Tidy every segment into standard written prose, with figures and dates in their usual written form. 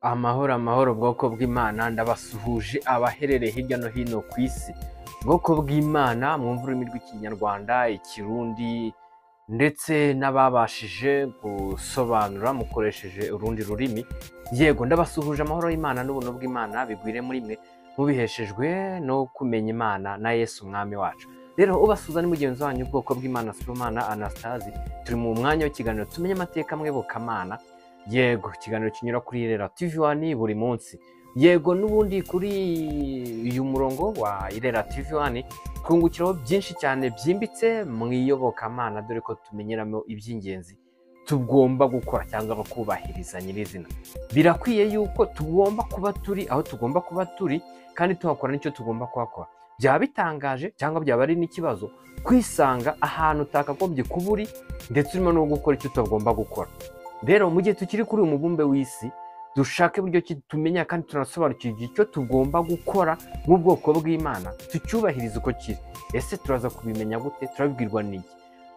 Amahoro amahoro bwoko bw'Imana, ndabasuhuje abaherereye hirya no hino ku isi. Bwoko bw'Imana mwumva ururimi rw'Ikinyarwanda, Ikirundi ndetse n'ababashije gusobanura mukoresheje urundi rurimi. Yego, ndabasuhuje, amahoro y'Imana n'ubuntu bw'Imana bigwire muri mwe mubiheshejwe no kumenya Imana na Yesu Umwami wacu. Rero ubasuhuza ni mugenzi wanyu, ubwoko bw'Imana, Sibomana Anastase. Turi mu mwanya w'ikiganiro Tumenye Amateka Mwibukamana. Yego, ikiganiro kinyura kuri Irera TV One buri munsi. Yego, n'ubundi kuri uyu murongo wa Irera TV One twungukiraho byinshi cyane byimbitse mu iyobokamana, dore ko tumenyeramo iby'ingenzi tugomba gukora cyangwa kubahiriza nyirizina. Birakwiye yuko tugomba kuba turi aho tugomba kuba turi kandi tuhakora n'icyo tugomba kuhakora. Byaba bitangaje cyangwa byaba ari n'ikibazo kwisanga ahantu utakagombye kuba uri, ndetse urimo no gukora icyo utagomba gukora. Rero mu gihe tukiri kuri uyu mubumbe w'isi, dushake uburyo ki tumenya kandi tunasobanukirwa icyo tugomba gukora nk'ubwoko bw'Imana, tucyubahiriza uko kiri. Ese turaza kubimenya gute? Turabibwirwa n'iki?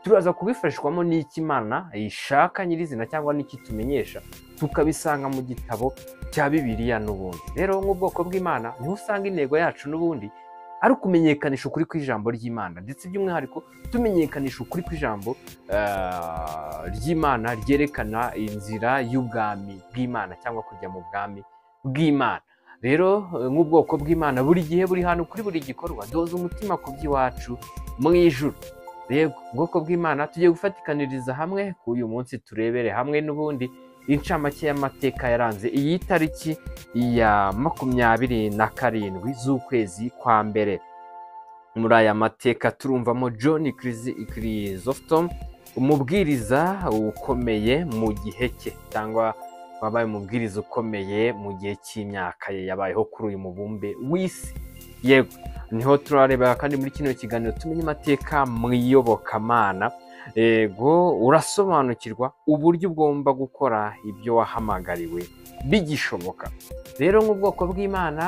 Turaza kubifashwamo n'iki Imana ishaka nyirizina cyangwa n'iki tumenyesha? Tukabisanga mu gitabo cya Bibiliya n'ubundi. Rero nk'ubwoko bw'Imana niho usanga intego yacu n'ubundi ari ukumenyekanisha ukuri kw'ijambo ry'Imana, ndetse by'umwihariko tumenyekanisha ukuri kw'ijambo ry'Imana ryerekana inzira y'ubwami bw'Imana cyangwa kujya mu bwami bw'Imana. Rero nk'ubwoko bw'Imana buri gihe, buri hantu, kuri buri gikorwa, doza umutima ku by'iwacu mu ijuru. Rero ubwoko bw'Imana tugiye gufatikaniriza hamwe kuri uyu munsi, turebere hamwe n'ubundi incamake y'amateka yaranze iyi tariki ya 27 z'ukwezi kwa mbere. Muri aya mateka turumvamo John Chrysostom, umubwiriza ukomeye mu gihe cye, cyangwa wabaye umubwiriza ukomeye mu gihe cy'imyaka ye yabayeho kuri uyu mubumbe w'isi. Yego, niho turareba kandi muri kino kiganiro Tumenye Amateka mu Iyobokamana. Yego, urasobanukirwa uburyo ugomba gukora ibyo wahamagariwe bigishoboka. Rero nk'ubwoko bw'Imana,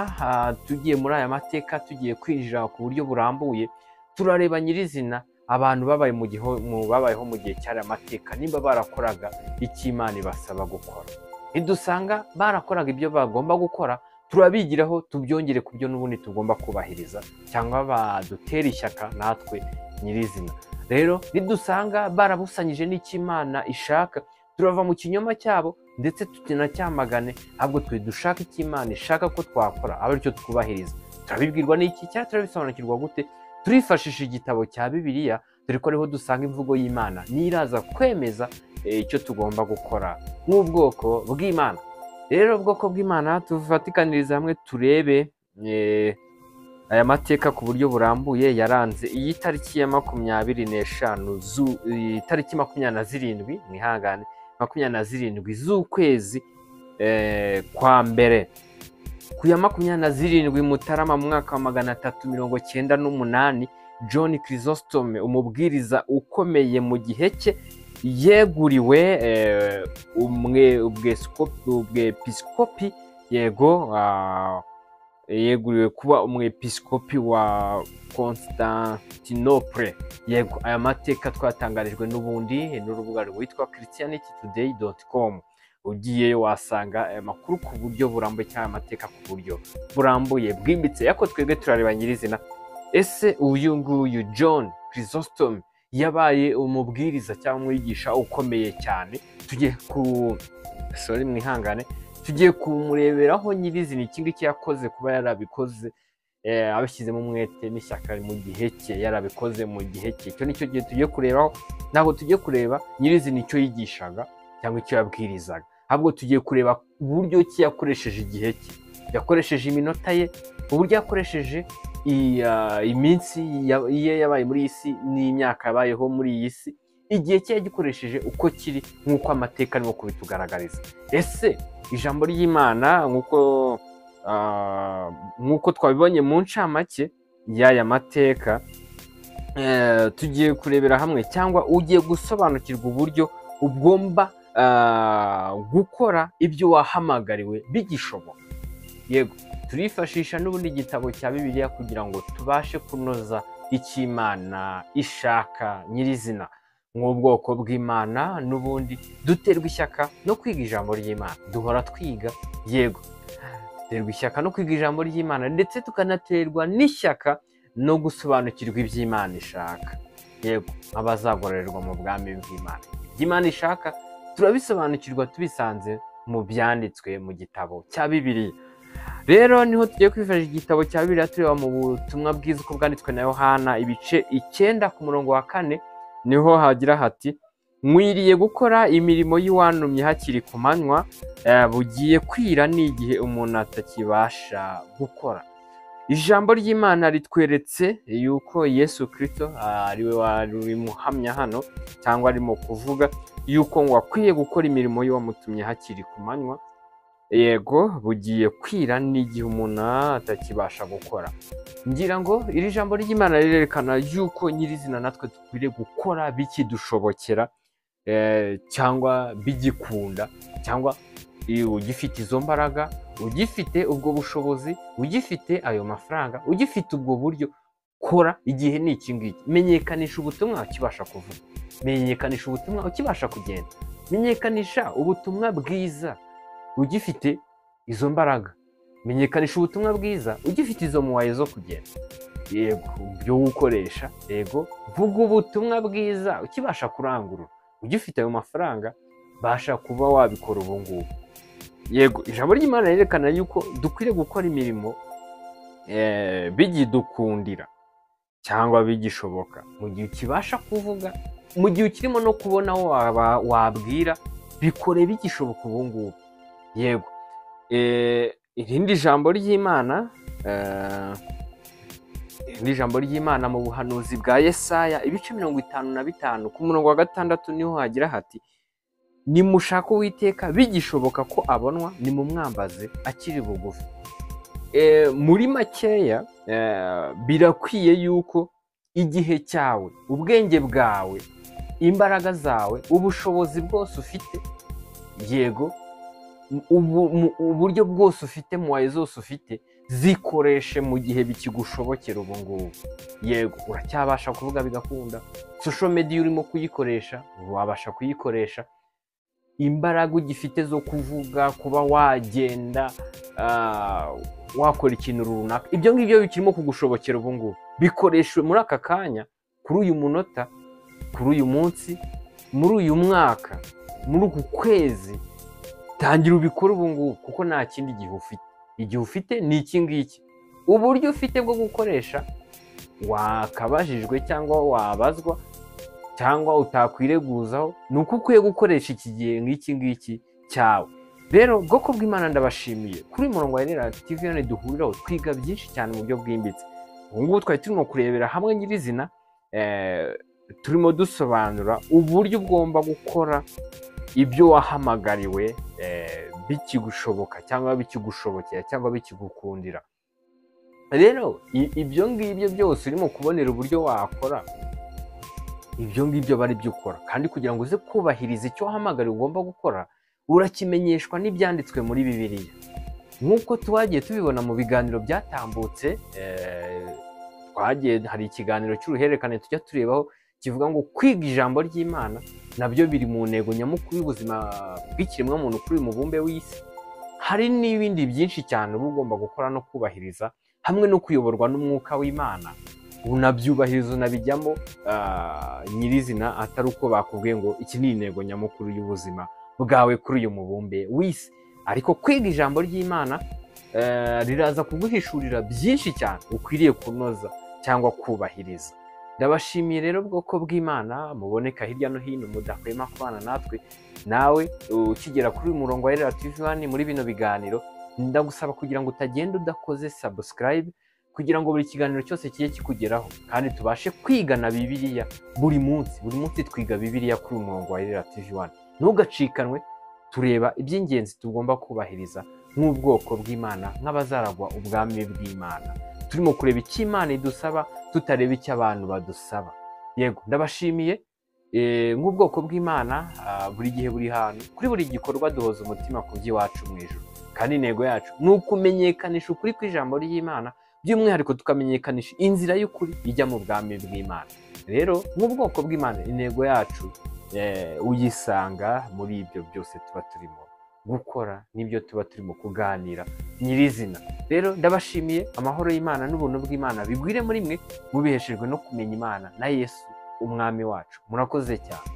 tugiye muri aya mateka, tugiye kwinjira ku buryo burambuye, turareba nyirizina abantu babaye mu gihe babayeho mu gihe cyari amateka, nimba barakoraga icyo Imana ibasaba gukora. Nidusanga barakoraga ibyo bagomba gukora, turabigiraho tubyongere ku byo n'ubundi tugomba kubahiriza, cyangwa badutera ishyaka natwe nyirizina. Rero nidusanga barabusanyije n'icyo Imana ishaka, turava mu kinyoma cyabo ndetse tunacyamagane, ahubwo twe dushaka icyo Imana ishaka ko twakora, abe aricyo twubahiriza. Turabibwirwa n'iki cyangwa turabisobanukirwa gute? Turifashisha igitabo cya Bibiliya, dore ko ariho dusanga imvugo y'Imana niraza kwemeza icyo tugomba gukora nk'ubwoko bw'Imana. Rero ubwoko bw'Imana tufatikaniriza hamwe turebe aya mateka ku buryo burambuye yaranze iyi tariki ya 25, tariki 27, mwihangane, 27 z'ukwezi kwa mbere. Ku ya 27 Mutarama mu mwaka wa 398, John Chrysostom, umubwiriza ukomeye mu gihe cye, yeguriwe ubwepiskopi. Yego, yeguriwe kuba umwepiskopi wa Constantinople. Yego, aya mateka twatangarijwe n'ubundi n'urubuga rwitwa christianitytoday.com. Ugiyeyo wasanga aya makuru ku buryo burambuye cyangwa amateka ku buryo burambuye bwimbitse. Ariko twebwe turareba nyirizina, ese uyu nguyu John Chrysostom yabaye umubwiriza cyangwa umwigisha ukomeye cyane? Tugiye ku sorry, mwihangane, tugiye kumureberaho nyirizina iki ngiki yakoze, kuba yarabikoze abishyizemo umwete n'ishyaka mu gihe cye, yarabikoze mu gihe cye. Icyo nicyo gihe tugiye kurebaho. Ntabwo tugiye kureba nyirizina icyo yigishaga cyangwa icyo yabwirizaga, ahubwo tugiye kureba uburyo ki yakoresheje igihe cye, yakoresheje iminota ye, uburyo yakoresheje iminsi ye yabaye muri iyi si n'imyaka yabayeho muri iyi si, igihe cye yagikoresheje uko kiri nk'uko amateka arimo kubitugaragariza. Ese ijambo ry'Imana nk'uko twabibonye mu ncamake y'aya mateka, tugiye kurebera hamwe cyangwa ugiye gusobanukirwa uburyo ugomba gukora ibyo wahamagariwe bigishoboka. Yego, turifashisha n'ubundi igitabo cya Bibiliya kugira ngo tubashe kunoza icyo Imana ishaka nyirizina. Nk'ubwoko bw'Imana n'ubundi duterwa ishyaka no kwiga ijambo ry'Imana, duhora twiga, yego duterwa ishyaka no kwiga ijambo ry'Imana, ndetse tukanaterwa n'ishyaka no gusobanukirwa iby'Imana ishaka. Yego, nk'abazagororerwa mu bwami bw'Imana, iby'Imana ishaka turabisobanukirwa tubisanze mu byanditswe mu gitabo cya Bibiliya. Rero niho tugiye kwifashisha igitabo cya Bibiliya tureba mu butumwa bwiza uko bwanditswe na Yohana ibice 9 ku murongo wa 4, niho hagira hati: nkwiriye gukora imirimo y'uwantumye hakiri ku manywa, bugiye kwira n'igihe umuntu atakibasha gukora. Ijambo ry'Imana ritweretse yuko Yesu Kristo ariwe wari urimuhamya hano, cyangwa arimo kuvuga yuko ngo akwiye gukora imirimo y'uwamutumye hakiri ku manywa. Yego, bugiye kwira n'igihe umuntu atakibasha gukora. Ngira ngo iri jambo ry'Imana rirerekana yuko nyirizina natwe dukwiriye gukora bikidushobokera, cyangwa bigikunda, cyangwa ugifite izo mbaraga, ugifite ubwo bushobozi, ugifite ayo mafaranga, ugifite ubwo buryo, kora. Igihe ni iki ngiki. Menyekanisha ubutumwa ukibasha kuvuga, menyekanisha ubutumwa ukibasha kugenda, menyekanisha ubutumwa bwiza ugifite izo mbaraga, menyekanisha ubutumwa bwiza ugifite izo muwaye zo kugenda, yego byo gukoresha, yego vuga ubutumwa bwiza ukibasha kurangurura, ugifite ayo mafaranga basha kuba wabikora ubu ngubu. Yego, ijambo ry'Imana ryerekana yuko dukwiriye gukora imirimo bigidukundira cyangwa bigishoboka, mu gihe ukibasha kuvuga, mu gihe ukirimo no kubona aho wabwira, bikore bigishoboka ubu ngubu. Yego, irindi jambo ry'Imana, irindi jambo ry'Imana mu buhanuzi bwa Yesaya ibice 55 ku murongo wa 6, niho hagira hati: nimushaka Uwiteka bigishoboka ko abonwa, nimumwambaze akiri bugufi. Muri makeya, birakwiye yuko igihe cyawe, ubwenge bwawe, imbaraga zawe, ubushobozi bwose ufite, yego uburyo bwose ufite, muwaye zose ufite, zikoreshe mu gihe bikigushobokera ubu ngubu. Yego, uracyabasha kuvuga bigakunda, social media urimo kuyikoresha, wabasha kuyikoresha, imbaraga ugifite zo kuvuga, kuba wagenda, wakora ikintu runaka, ibyo ngibyo bikirimo kugushobokera ubu ngubu, bikoreshe muri aka kanya, kuri uyu munota, kuri uyu munsi, muri uyu mwaka, muri uku kwezi, tangira ubikore ubu ngubu, kuko nta kindi gihe ufite. Igihe ufite ni iki ngiki. Uburyo ufite bwo gukoresha wakabajijwe cyangwa wabazwa cyangwa utakwireguzaho, ni uko ukwiye gukoresha iki gihe nk'iki ngiki cyawe. Rero bwoko bw'Imana ndabashimiye. Kuri uyu murongo wa Irera TV duhuriraho twiga byinshi cyane mu buryo bwimbitse. Ubu ngubu twari turimo kurebera hamwe nyirizina, turimo dusobanura uburyo ugomba gukora ibyo wahamagariwe bikigushoboka cyangwa bikigushobokera cyangwa bikigukundira. Rero ibyo ngibyo byose urimo kubonera uburyo wakora, ibyo ngibyo bari byo ukora. Kandi kugira ngo uze kubahiriza icyo wahamagariwe ugomba gukora, urakimenyeshwa n'ibyanditswe muri Bibiliya. Nk'uko twagiye tubibona mu biganiro byatambutse, twagiye hari ikiganiro cy'uruhererekane tujya turebaho kivuga ngo kwiga ijambo ry'Imana nabyo biri mu ntego nyamukuru y'ubuzima bw'ikiremwamuntu kuri uyu mubumbe w'isi. Hari n'ibindi byinshi cyane uba ugomba gukora no kubahiriza, hamwe no kuyoborwa n'umwuka w'Imana, unabyubahiriza unabijyamo nyirizina, atari uko bakubwiye ngo iki ni intego nyamukuru y'ubuzima bwawe kuri uyu mubumbe w'isi. Ariko kwiga ijambo ry'Imana riraza kuguhishurira byinshi cyane ukwiriye kunoza cyangwa kubahiriza. Ndabashimiye rero bwoko bw'Imana muboneka hirya no hino mudahwema kubana natwe. Nawe ukigera kuri uyu murongo wa Irera TV 1 muri bino biganiro, ndagusaba kugira ngo utagenda udakoze subscribe, kugira ngo buri kiganiro cyose kijye kikugeraho, kandi tubashe kwigana Bibiliya buri munsi. Buri munsi twiga Bibiliya kuri uyu murongo wa Irera TV 1. Ntugacikanwe, tureba iby'ingenzi tugomba kubahiriza nk'ubwoko bw'Imana, nk'abazaragwa ubwami bw'Imana. Turimo kureba icyo Imana idusaba, tutareba icyo abantu badusaba. Yego, ndabashimiye nk'ubwoko bw'Imana. Buri gihe, buri hantu, kuri buri gikorwa duhoza umutima ku by'iwacu mu ijuru. Kandi intego yacu ni ukumenyekanisha ukuri kw'ijambo ry'Imana, by'umwihariko tukamenyekanisha inzira y'ukuri ijya mu bwami bw'Imana. Rero nk'ubwoko bw'Imana, intego yacu uyisanga muri ibyo byose tuba turimo gukora n'ibyo tuba turimo kuganira nyirizina. Rero ndabashimiye, amahoro y'Imana n'ubuntu bw'Imana bigwire muri mwe, mubiheshejwe no kumenya Imana na Yesu umwami wacu. Murakoze cyane.